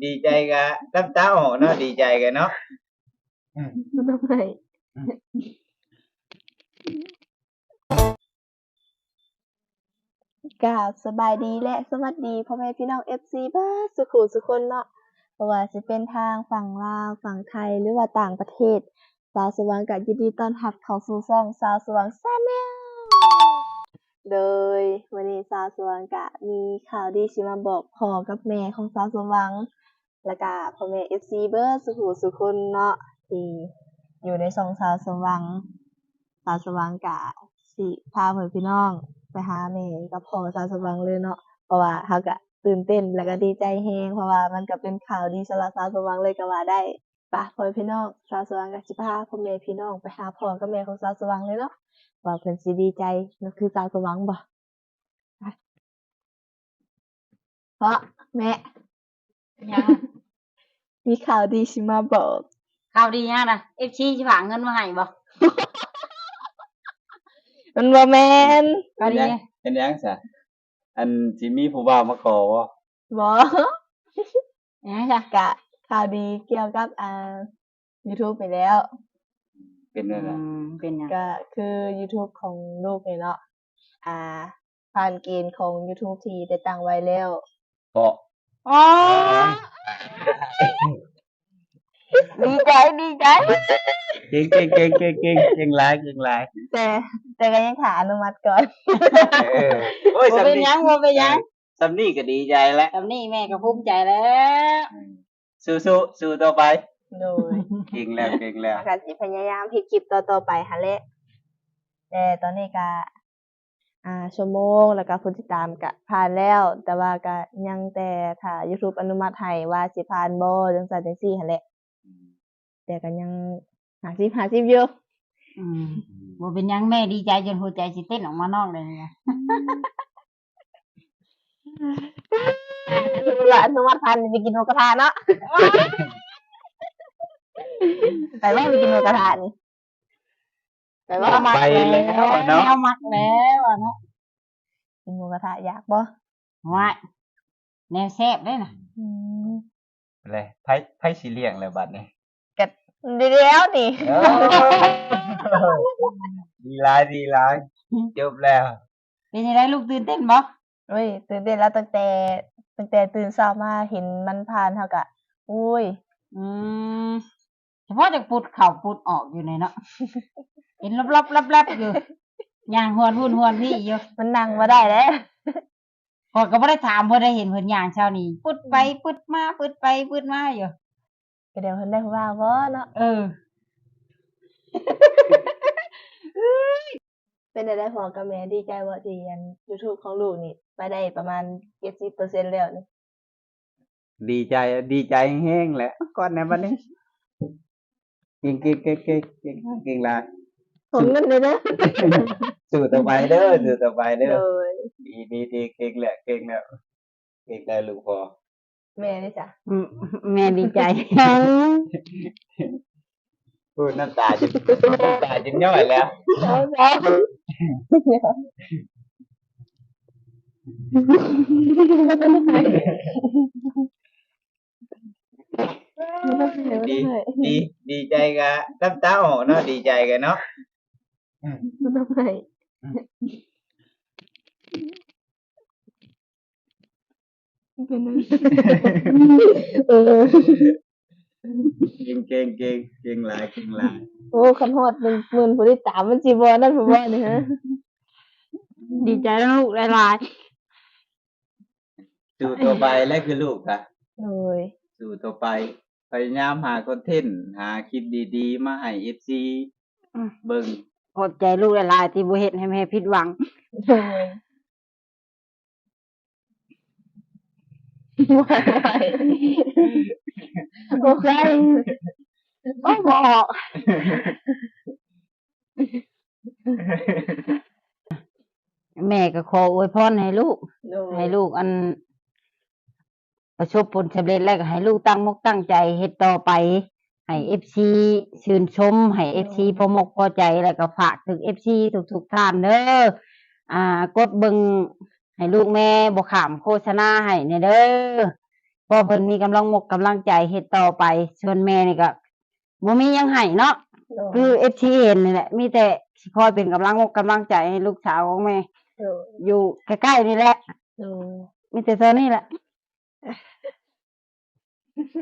ດີໃຈກະນ້ຳຕາອອກເນາະ ດີໃຈກະເນາະ. ອືມ ບໍ່ຕ້ອງໄຫ້. ອືມ ກາບສະບາຍດີ ແລະ ສະຫວັດດີພໍ່ແມ່ພີ່ນ້ອງເອັຟຊີເບິດສູ່ຜູ້ສູ່ຄົນເນາະ, ບໍ່ວ່າຊິເປັນທາງຝັ່ງລາວ, ຝັ່ງໄທ ຫຼືວ່າຕ່າງປະເທດ, ສາວສະຫວັງກະຍິນດີຕ້ອນຮັບເຂົ້າສູ່ຊ່ອງສາວສະຫວັງ Channel. ໂດຍ ມື້ນີ້ສາວສະຫວັງກະມີຂ່າວດີຊິມາບອກພໍ່ກັບແມ່ຂອງສາວສະຫວັງ ແລ້ວກະພໍ່ແມ່ເອັຟຊີເບິດສູ່ຜູ້ສູ່ຄົນເນາະ ທີ່ຢູ່ໃນຊ່ອງສາວສະຫວັງ. ສາວສະຫວັງກະຊິພາພໍ່ແມ່ພີ່ນ້ອງໄປຫາແມ່ກັບພໍ່ສາວສະຫວັງເລີຍເນາະ, ເພາະວ່າເຮົາກະຕື່ນເຕັ້ນ ແລ້ວກະດີໃຈແຮງ ເພາະວ່າມັນກະເປັນຂ່າວດີສຳລັບສາວສະຫວັງເລີຍກະວ່າໄດ້. ປະ ພໍ່ແມ່ພີ່ນ້ອງ ສາວສະຫວັງກະຊິພາພໍ່ແມ່ພີ່ນ້ອງໄປຫາພໍ່ກັບແມ່ຂອງສາວສະຫວັງເລີຍເນາະ ວ່າເພິ່ນຊິດີໃຈຄືສາວສະຫວັງບໍ່. ເພາະແມ່ ຫຍັງ? ມີຂ່າວດີຊິມາບອກ. ຂ່າວດີຫຍັງນະ? ເອັຟຊີຊິຝາກເງິນມາໃຫ້ບໍ່? ມັນບໍ່ແມ່ນ. ຂ່າວດີ ເປັນຫຍັງຊະ? ອັນ ຊິມີຜູ້ບ່າວມາຂໍບໍ່? ບໍ່. ຫຍັງຊະ? ກະຂ່າວດີກ່ຽວກັບ ອ່າ ຢູທູບນີ້ແຫຼ້ວ. ເປັນແນວໃດ? ອືມ ເປັນຫຍັງ? ກະຄືຢູທູບຂອງລູກນີ້ເນາະ ອ່າ ຜ່ານເກນຂອງຢູທູບທີ່ໄດ້ຕັ້ງໄວ້ແລ້ວ. ເພາະ ອໍ ດີໃຈ ດີໃຈ. ເກັ່ງ ເກັ່ງ ເກັ່ງ ເກັ່ງ ເກັ່ງ ເກັ່ງຫຼາຍ ເກັ່ງຫຼາຍ. ແຕ່ ແຕ່ກະຍັງຖ້າອະນຸມັດກ່ອນ. ເອີ ໂອ້ຍ ບໍ່ເປັນຫຍັງ ສ່ຳນີ້ ບໍ່ເປັນຫຍັງ. ສ່ຳນີ້ກະດີໃຈແລ້ວ ສ່ຳນີ້ແມ່ກະພູມໃຈແລ້ວ. ອືມ ສູ້ໆ ສູ້ຕໍ່ໄປ. ໂດຍ ເກັ່ງແລ້ວ ເກັ່ງແລ້ວ. ກະຊິພະຍາຍາມເຮັດຄລິບຕໍ່ໆໄປຫັ້ນແຫຼະ. ແຕ່ຕອນນີ້ກະ ອ່າ ຊົ່ວໂມງ ແລ້ວກະຜູ້ຕິດຕາມກະຜ່ານແລ້ວ, ແຕ່ວ່າກະຍັງແຕ່ຖ້າຢູທູບອະນຸມັດໃຫ້ວ່າຊິຜ່ານບໍ່ ຈັ່ງຊັ້ນຈັ່ງຊີ້ຫັ້ນແຫຼະ. ອືມ ແຕ່ກະຍັງຫ້າສິບຫ້າສິບຢູ່. ອືມ ບໍ່ເປັນຫຍັງ ແມ່ດີໃຈຈົນຫົວໃຈຊິເຕັ້ນອອກມານອກເລີຍ. ອືມ ລະອະນຸມັດຜ່ານໄປກິນໝູກະທະເນາະ. ໄປໄວ ໄປກິນໝູກະທະນີ້. ແປວ່າ ໄປແລ້ວເນາະ ແນວມັກແລ້ວເນາະ. ກິນໝູກະທະຢາກບໍ່? ຫວາຍ ແນວແຊບເດ້ນະ. ອືມ ແລ້ວ ໃຜ ໃຜຊິລ້ຽງແລ້ວບັດນີ້? ກະດີແລ້ວນີ້. ເອີ ດີຫຼາຍ ດີຫຼາຍ. ຈົບແລ້ວ. ເປັນຈັ່ງໃດລູກ ຕື່ນເຕັ້ນບໍ່? ໂອ້ຍ ຕື່ນເຕັ້ນແລ້ວ ຕັ້ງແຕ່ ຕັ້ງແຕ່ຕື່ນເຊົ້າມາເຫັນມັນຜ່ານ ເຮົາກະ ໂອ້ຍ. ອືມ ສະເພາະຈັກປຸດເຂົ້າປຸດອອກຢູ່ນີ້ເນາະ ເຫັນລັບໆໆຢູ່ ຍ່າງຫວນພຸ້ນຫວນພີ້ຢູ່. ມັນນັ່ງບໍ່ໄດ້ແລ້ວ. ຂ້ອຍກະບໍ່ໄດ້ຖາມເພິ່ນໄດ໋ ເຫັນເພິ່ນຍ່າງເຊົ້ານີ້ ປຶດໄປປຶດມາ ປຶດໄປປຶດມາຢູ່. ກະດຽວເພິ່ນໄດ້ຜູ້ບ່າວບໍ່ເນາະ. ເອີ ເປັນຈັ່ງໃດພໍ່ກັບແມ່ ດີໃຈບໍ່ທີ່ ອັນ ຢູທູບຂອງລູກນີ້ໄປໄດ້ປະມານເຈັດສິບເປີເຊັນແລ້ວນີ້? ດີໃຈ ດີໃຈແຮງແຫຼະ. ກອດແດ່ບັດນີ້. ເກັ່ງ ເກັ່ງ ເກັ່ງ ເກັ່ງ ເກັ່ງ ເກັ່ງຫຼາຍ. ຂໍເງິນແດ່ເດີ. ສູ້ຕໍ່ໄປເດີ ສູ້ຕໍ່ໄປເດີ. ໂດຍ ດີ ດີ ດີ ເກັ່ງແຫຼະ ເກັ່ງແລ້ວ ເກັ່ງແລ້ວລູກພໍ່. ແມ່ເດຊະ? ອືມ ແມ່ດີໃຈ. ໂອ້ຍ ນ້ຳຕາຈົນ ນ້ຳຕາຈົນຍ້ອຍແລ້ວ. ດີ ດີ ດີໃຈກະນ້ຳຕາອອກເນາະ ດີໃຈກະເນາະ. ອືມ ບໍ່ຕ້ອງໄຫ້. ອືມ ເປັນ ເອີ ເກັ່ງ ເກັ່ງ ເກັ່ງ ເກັ່ງຫຼາຍ ເກັ່ງຫຼາຍ. ໂອ້ ຄັນຮອດໜຶ່ງໝື່ນຜູ້ຕິດຕາມ ມັນຊິບໍ່ນັ້ນບໍ່ນີ້ ຮະ? ດີໃຈນຳລູກຫຼາຍໆ. ສູ້ຕໍ່ໄປແຫຼະຄືລູກກະ. ໂດຍ ສູ້ຕໍ່ໄປ ພະຍາຍາມຫາຄອນເທັນ ຫາຄລິບດີໆມາໃຫ້ເອັຟຊີ ອືມ ເບິ່ງ. ຂອບໃຈລູກຫຼາຍໆ ທີ່ບໍ່ເຮັດໃຫ້ແມ່ຜິດຫວັງ. ໂດຍ ບໍ່ໃສ່ ບໍ່ອອກ. ແມ່ກໍຂໍອວຍພອນໃຫ້ລູກ ໂດຍ ໃຫ້ລູກອັນປະສົບຜົນສຳເລັດ ແລ້ວກໍໃຫ້ລູກຕັ້ງມົກຕັ້ງໃຈເຮັດຕໍ່ໄປ ໃຫ້ເອັຟຊີຊື່ນຊົມ ໃຫ້ເອັຟຊີ ໂດຍ ພໍມົກພໍໃຈ ແລ້ວກໍຝາກເຖິງເອັຟຊີທຸກໆທ່ານເດີ ອ່າ ກົດເບິ່ງໃຫ້ລູກແມ່ບໍ່ຂ້າມໂຄສະນາໃຫ້ແດ່ເດີ. ເພາະເພິ່ນມີກຳລັງອົກກຳລັງໃຈເຮັດຕໍ່ໄປ. ສ່ວນແມ່ນີ້ກໍບໍ່ມີຫຍັງໃຫ້ເນາະ ໂດຍ ຄືເອັຟຊີເຫັນນີ້ແຫຼະ ມີແຕ່ຊິຄອຍເປັນກຳລັງອົກກຳລັງໃຈໃຫ້ລູກສາວຂອງແມ່ ໂດຍ ຢູ່ໃກ້ໆນີ້ແຫຼະ ໂດຍ ມີແຕ່ເທົ່ານີ້ແຫຼະ.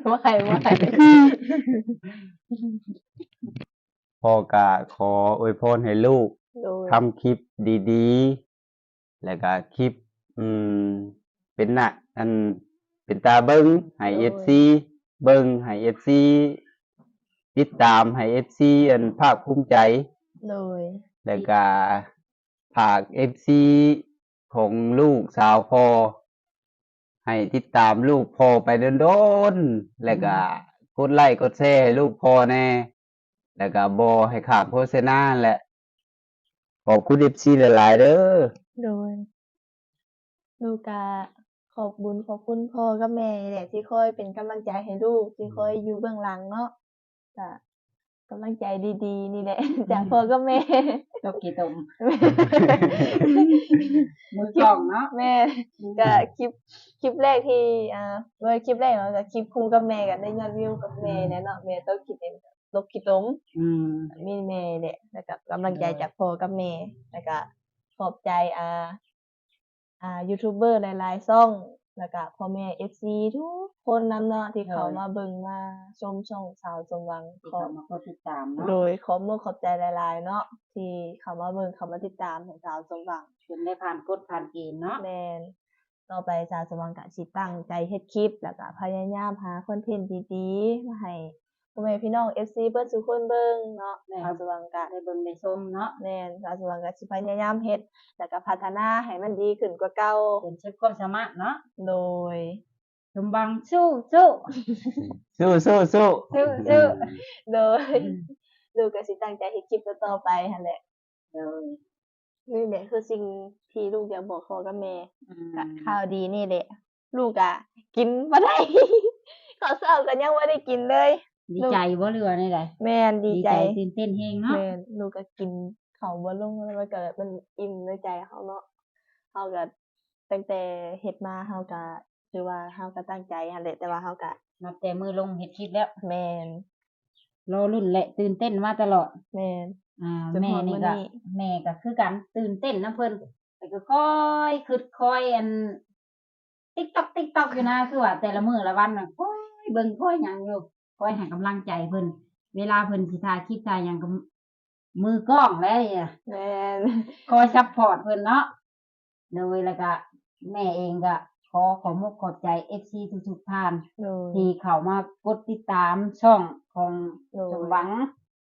ບໍ່ໃຫ້ ບໍ່ໃຫ້ ພໍ່ກໍຂໍອວຍພອນໃຫ້ລູກ ໂດຍ ທຳຄລິບດີໆ ແລ້ວກໍຄລິບ ອືມ ເປັນໜ້າ ອັນ ເປັນຕາເບິ່ງໃຫ້ ໂດຍ ເອັຟຊີເບິ່ງ ໃຫ້ເອັຟຊີຕິດຕາມ ໃຫ້ເອັຟຊີ ອັນ ພາກພູມໃຈ ໂດຍ ແລ້ວກໍ ຝາກເອັຟຊີຂອງລູກສາວພໍ່ ໃຫ້ຕິດຕາມລູກພໍ່ໄປດົນໆ ແລ້ວກະ ອືມ ກົດໄລກົດແຊໃຫ້ລູກພໍ່ແດ່ ແລ້ວກະບໍ່ໃຫ້ຂາດໂຄສະນາຫັ້ນແຫຼະ. ຂອບຄຸນເອັຟຊີຫຼາຍໆເດີ. ໂດຍ ລູກກະຂອບບຸນຂອບຄຸນພໍ່ກັບແມ່ນີ້ແຫຼະ ທີ່ຄອຍເປັນກຳລັງໃຈໃຫ້ລູກ ທີ່ຄອຍ ອືມ ຢູ່ເບື້ອງຫຼັງເນາະ. ກະກຳລັງໃຈດີໆນີ້ແຫຼະ ອືມ ຈາກພໍ່ກັບແມ່ ຕົກຂີ້ຕົມ ມືກ້ອງເນາະ ແມ່ນ ອືມ ກະຄລິບ ຄລິບແລກທີ່ ອ່າ ບໍ່ແມ່ນຄລິບແລກເນາະ ກະຄລິບຄູ່ກັບແມ່ ກະໄດ້ຍອດວິວກັບແມ່ ອືມ ແຫຼະເນາະ ແມ່ຕົກຂີ້ເຕັມ ຕົກຂີ້ຕົມ ອືມ ມີແມ່ແຫຼະ ແລ້ວກະກຳລັງໃຈ ໂດຍ ຈາກພໍ່ກັບແມ່ ແລ້ວກະຂອບໃຈ ອ່າ ອ່າ ຢູທູບເບີຫຼາຍໆຊ່ອງ ແລ້ວກະພໍ່ແມ່ເອັຟຊີທຸກຄົນນຳເນາະ ທີ່ເຂົ້າ ໂດຍ ມາເບິ່ງມາຊົມຊ່ອງສາວສົມຫວັງ ທີ່ເຂົ້າມາກົດຕິດຕາມເນາະ ໂດຍ ຂອບມຸກຂອບໃຈຫຼາຍໆເນາະ ທີ່ເຂົ້າມາເບິ່ງ ເຂົ້າມາຕິດຕາມໃຫ້ສາວສົມຫວັງ ຈົນໄດ້ຜ່ານກົດຜ່ານເກນເນາະ ແມ່ນ ຕໍ່ໄປສາວສົມຫວັງກະຊິຕັ້ງໃຈເຮັດຄລິບ ແລ້ວກະພະຍາຍາມຫາຄອນເທັນດີໆມາໃຫ້ ພໍ່ແມ່ພີ່ນ້ອງເອັຟຊີເບິດສູ່ຄົນເບິ່ງເນາະ ແມ່ນ ສາວສວ່າງກະໄດ້ເບິ່ງໄດ້ຊົມເນາະ ແມ່ນ ສາວສວ່າງກະຊິພະຍາຍາມເຮັດ ແລ້ວກະພັດທະນາໃຫ້ມັນດີຂຶ້ນກວ່າເກົ່າ ຈົນສຸດຄວາມສາມາດເນາະ ໂດຍ ສົມຫວັງສູ້ໆ ສູ້ໆໆ ສູ້ໆ ໂດຍ ອືມ ລູກກະຊິຕັ້ງໃຈເຮັດຄລິບຕໍ່ໆໄປຫັ້ນແຫຼະ ໂດຍ ນີ້ແຫຼະຄືສິ່ງທີ່ລູກຢາກບອກພໍ່ກັບແມ່ ອືມ ກະຂ່າວດີນີ້ແຫຼະ ລູກກະກິນບໍ່ໄດ້ ເຂົ້າເຊົ້າກະຍັງບໍ່ໄດ້ກິນເລີຍ ດີໃຈບໍ່ ຫຼືວ່າແນວໃດ? ແມ່ນ ດີໃຈ ດີໃຈ ຕື່ນເຕັ້ນແຮງເນາະ ແມ່ນ ລູກກະກິນເຂົ້າບໍ່ລົງ ແລ້ວມັນກະ ມັນອີ່ມໃນໃຈເຮົາເນາະ ເຮົາກະ ຕັ້ງແຕ່ເຮັດມາເຮົາກະ ຖືວ່າເຮົາກະຕັ້ງໃຈຫັ້ນແຫຼະ ແຕ່ວ່າເຮົາກະ ນັບແຕ່ມື້ລົງເຮັດຄລິບແລ້ວ ແມ່ນ ລໍລຸ້ນ ແລະ ຕື່ນເຕັ້ນມາຕະຫຼອດ ແມ່ນ ອ່າ ຈົນຮອດມື້ນີ້ ແມ່ນີ້ກະ ແມ່ກະຄືກັນ ຕື່ນເຕັ້ນນຳເພິ່ນ ແຕ່ກໍຄອຍຄຶດຄອຍ ອັນ ຕິກຕັອກ ຕິກຕັອກຢູ່ນະ ຄືວ່າແຕ່ລະມື້ລະວັນນະ ຄອຍເບິ່ງຄອຍຫຍັງຢູ່ ຄອຍໃຫ້ກຳລັງໃຈເພິ່ນ ເວລາເພິ່ນຊິຖ່າຍຄລິບຖ່າຍຫຍັງກໍ ມືກ້ອງແຫຼະ ແມ່ນ ຄອຍຊັບພອດເພິ່ນເນາະ ໂດຍ ແລ້ວກະແມ່ເອງກະຂໍຂອບມຸກຂອບໃຈເອັຟຊີທຸກໆທ່ານ ໂດຍ ທີ່ເຂົ້າມາກົດຕິດຕາມຊ່ອງຂອງ ໂດຍ ສົມຫວັງ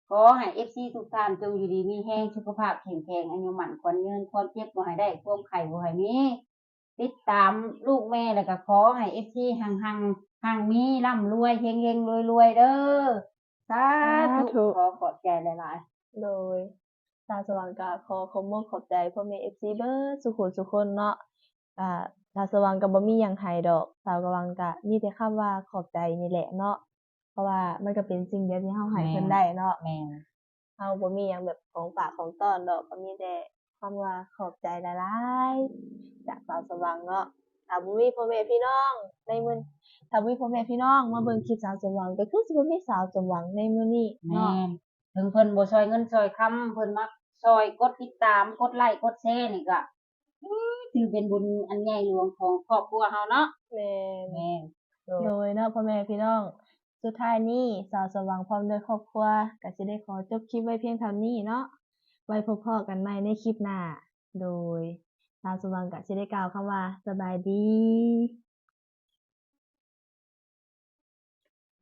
ຂໍໃຫ້ເອັຟຊີທຸກທ່ານຈົ່ງຢູ່ດີມີແຮງ ສຸຂະພາບແຂງແຂງ ອາຍຸໝັ້ນຂວັນຍືນ ຄວາມເຈັບບໍ່ໃຫ້ໄດ້ ຄວາມໄຂ້ບໍ່ໃຫ້ມີ ຕິດຕາມລູກແມ່ ແລ້ວກໍຂໍໃຫ້ເອັຟຊີຮັ່ງໆ ຮັ່ງມີ ລ່ຳລວຍ ເຮັງໆ ລວຍໆເດີ ສາທຸ ສາທຸ ຂໍຂອບໃຈຫຼາຍໆ ໂດຍ ສາວສວ່າງກໍຂໍຂອບມຸກຂອບໃຈພໍ່ແມ່ເອັຟຊີເບິດສູ່ຜູ້ສູ່ຄົນເນາະ ອ່າ ສາວສວ່າງກໍບໍ່ມີຫຍັງໃຫ້ດອກ ສາວສວ່າງກໍມີແຕ່ຄຳວ່າຂອບໃຈນີ້ແຫຼະເນາະ ເພາະວ່າມັນກໍເປັນສິ່ງດຽວທີ່ເຮົາໃຫ້ເພິ່ນໄດ້ເນາະ ແມ່ນ ເຮົາບໍ່ມີຫຍັງແບບຂອງຝາກຂອງຕ້ອນດອກ ກໍມີແຕ່ຄຳວ່າຂອບໃຈຫຼາຍໆ ຈາກສາວສວ່າງເນາະ ຖ້າບໍ່ມີພໍ່ແມ່ພີ່ນ້ອງໃນມື້ ຖ້າບໍ່ມີພໍ່ແມ່ພີ່ນ້ອງມາເບິ່ງຄລິບສາວສົມຫວັງ ກໍຄືຊິບໍ່ມີສາວສົມຫວັງໃນມື້ນີ້ເນາະ ແມ່ນ ເຖິງເພິ່ນບໍ່ຊ່ອຍເງິນຊ່ອຍຄຳ ເພິ່ນມາຊ່ອຍກົດຕິດຕາມ ກົດໄລ ກົດແຊນີ້ກໍ ຖືເປັນບຸນອັນໃຫຍ່ຫຼວງຂອງຄອບຄົວເຮົາເນາະ ແມ່ນ ແມ່ນ ໂດຍ ໂດຍເນາະ ພໍ່ແມ່ພີ່ນ້ອງ ສຸດທ້າຍນີ້ ສາວສວ່າງພ້ອມດ້ວຍຄອບຄົວ ກໍຊິໄດ້ຂໍຈົບຄລິບໄວ້ພຽງເທົ່ານີ້ເນາະ ໄວ້ພົບພໍ້ກັນໃໝ່ໃນຄລິບໜ້າ ໂດຍ ສາວສວ່າງກໍຊິໄດ້ກ່າວຄຳວ່າ ສະບາຍດີ.